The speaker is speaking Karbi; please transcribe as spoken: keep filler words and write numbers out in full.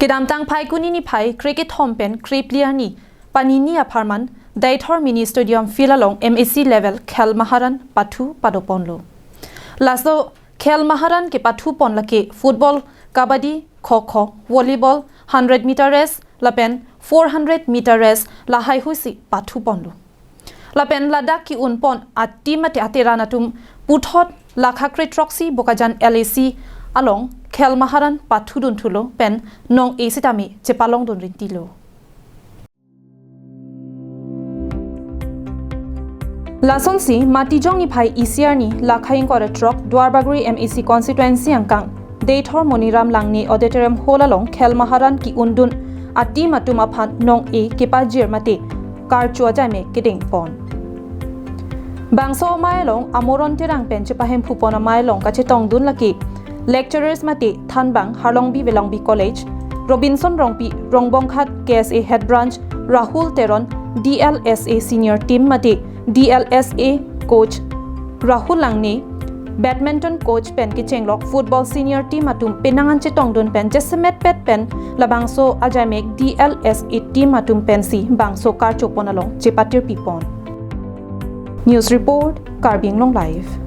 Kedamtang Phaikuni niphai krekethom pen krephli arni Panini apharman Deithor Mini Stadium field along M A C level Khel Maharan pathu padoponlo. Laso Khel Maharan kepathu pon lake football, kabaddi, kho kho, volleyball, hundred meter race lapen four hundred meter race lahai huisi pathu ponlo. Lapen ladak ki-un pon a-team mate ateran atum puthot lakha kre throksi Bokajan L A C along Khel Maharan pathu dunthulo pen nong-e sitame chepalong dun rintilo. Lasonsi Matijong niphai isi arni lakha ingkoi ra throk Duarbagori M A C constituency angkang Deithor Moniram Langne Auditorium Hall along Khel Maharan ki-un dun a-team atum aphan nong-e kepajir mate karcho ajaimek kedeng pon. Bangso amei along Amoron Terang pen chepahemphu pon amei along kachetong dun lake lecturers mate thanbang Harlongbi Velongbi College, Robinson Rongpi Rongbonghat K S A Head Branch, Rahul Teron D L S A senior team mate D L S A coach Rahul Langne, badminton coach pen kechenglok football senior team atum penang an chetong dun pen jasemet pet pen labangso ajaimek D L S A team atum pensi bangso karcho pon along chepatirpi pon. News report, Karbi Anglong Live.